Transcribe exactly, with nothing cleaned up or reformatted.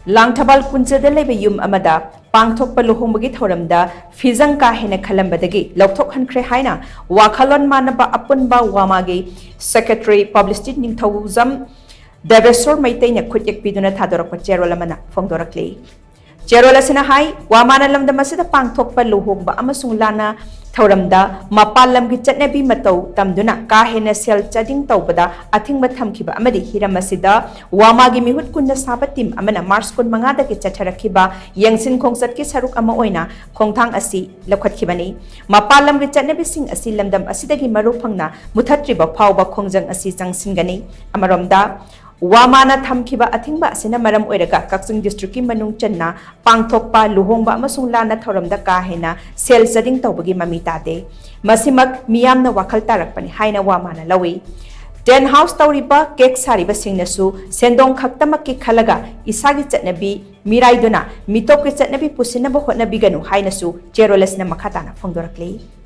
ꯂꯥꯡꯊꯕꯥꯜ ꯀꯨꯟꯖꯗ ꯂꯩꯕ ꯌꯨꯝ ꯑꯃꯗ ꯄꯥꯡꯊꯣꯛꯄ ꯂꯨꯍꯣꯡꯕꯒꯤ ꯊꯧꯔꯝꯗ ꯐꯤꯖꯪ ꯀꯥ ꯍꯦꯟꯅ ꯈꯜꯂꯝꯕꯗꯒꯤ ꯂꯧꯊꯣꯛꯍꯟꯈ꯭ꯔꯦ ꯍꯥꯏꯅ ꯋꯥꯈꯜꯂꯣꯟ ꯃꯥꯟꯅꯕ ꯑꯄꯨꯟꯕ ꯋꯥꯃꯥꯒꯤ ꯁꯦꯀ꯭ꯔꯦꯇꯔꯤ ꯄꯕ꯭ꯂꯤꯁꯤꯇꯤ ꯅꯤꯡꯊꯧꯖꯝ ꯗꯦꯕꯦꯁꯣꯔ ꯃꯩꯇꯩꯅ ꯈꯨꯠꯌꯦꯛ ꯄꯤꯗꯨꯅ ꯊꯥꯗꯣꯔꯛꯄ ꯆꯦꯔꯣꯜ ꯑꯃꯅ ꯐꯣꯡꯗꯣꯔꯛꯂꯤ꯫ ꯆꯦꯔꯣꯜ ꯑꯁꯤꯅ ꯍꯥꯏ, ꯋꯥꯃꯥꯅ ꯂꯝꯗꯝ ꯑꯁꯤꯗ ꯄꯥꯡꯊꯣꯛꯄ ꯂꯨꯍꯣꯡꯕ ꯑꯃꯁꯨꯡ ꯂꯥꯟꯅ ꯊꯧꯔꯝꯗ ꯃꯄꯥꯟ ꯂꯝꯒꯤ ꯆꯠꯅꯕꯤ ꯃꯇꯧ ꯇꯝꯗꯨꯅ ꯀꯥ ꯍꯦꯟꯅ ꯁꯦꯜ ꯆꯥꯗꯤꯡ ꯇꯧꯕꯗ ꯑꯊꯤꯡꯕ ꯊꯝꯈꯤꯕ ꯑꯃꯗꯤ ꯍꯤꯔꯝ ꯑꯁꯤꯗ ꯋꯥꯃꯥꯒꯤ ꯃꯤꯍꯨꯠ ꯀꯨꯟꯅ ꯁꯥꯕ ꯇꯤꯝ ꯑꯃꯅ ꯃꯥꯔꯆ ꯀꯨꯟꯃꯉꯥꯗꯒꯤ ꯆꯠꯊꯔꯛꯈꯤꯕ ꯌꯦꯡꯁꯤꯟ ꯈꯣꯡꯆꯠꯀꯤ ꯁꯔꯨꯛ ꯑꯃ ꯑꯣꯏꯅ ꯈꯣꯡꯊꯥꯡ ꯑꯁꯤ ꯂꯧꯈꯠꯈꯤꯕꯅꯤ꯫ ꯃꯄꯥꯟ ꯂꯝꯒꯤ ꯆꯠꯅꯕꯤꯁꯤꯡ ꯑꯁꯤ ꯂꯝꯗꯝ ꯑꯁꯤꯗꯒꯤ ꯃꯔꯨ ꯐꯪꯅ ꯃꯨꯊꯠꯇ꯭ꯔꯤꯕ ꯐꯥꯎꯕ ꯈꯣꯡꯖꯪ ꯑꯁꯤ ꯆꯪꯁꯤꯟꯒꯅꯤ꯫ ꯑꯃꯔꯣꯝꯗ, ꯋꯥꯃꯥꯅ ꯊꯝꯈꯤꯕ ꯑꯊꯤꯡꯕ ꯑꯁꯤꯅ ꯃꯔꯝ ꯑꯣꯏꯔꯒ ꯀꯛꯆꯤꯡ ꯗꯤꯁꯇ꯭ꯔꯤꯛꯀꯤ ꯃꯅꯨꯡ ꯆꯟꯅ ꯄꯥꯡꯊꯣꯛꯄ ꯂꯨꯍꯣꯡꯕ ꯑꯃꯁꯨꯡ ꯂꯥꯟꯅ ꯊꯧꯔꯝꯗ ꯀꯥ ꯍꯦꯟꯅ ꯁꯦꯜ ꯆꯥꯗꯤꯡ ꯇꯧꯕꯒꯤ ꯃꯃꯤ ꯇꯥꯗꯦ꯫ ꯃꯁꯤꯃꯛ ꯃꯤꯌꯥꯝꯅ ꯋꯥꯈꯜ ꯇꯥꯔꯛꯄꯅꯤ ꯍꯥꯏꯅ ꯋꯥꯃꯥꯅ ꯂꯧꯏ꯫ ꯇꯦꯟ ꯍꯥꯎꯁ ꯇꯧꯔꯤꯕ ꯀꯦꯛ ꯁꯥꯔꯤꯕꯁꯤꯡꯅꯁꯨ ꯁꯦꯟꯗꯣꯡ ꯈꯛꯇꯃꯛꯀꯤ ꯈꯜꯂꯒ ꯏꯁꯥꯒꯤ ꯆꯠꯅꯕꯤ ꯃꯤꯔꯥꯏꯗꯨꯅ ꯃꯤꯇꯣꯞꯀꯤ ꯆꯠꯅꯕꯤ ꯄꯨꯁꯤꯟꯅꯕ ꯍꯣꯠꯅꯕꯤꯒꯅꯨ ꯍꯥꯏꯅꯁꯨ ꯆꯦꯔꯣꯜ ꯑꯁꯤꯅ ꯃꯈꯥ ꯇꯥꯅ ꯐꯣꯡꯗꯣꯔꯛꯂꯤ꯫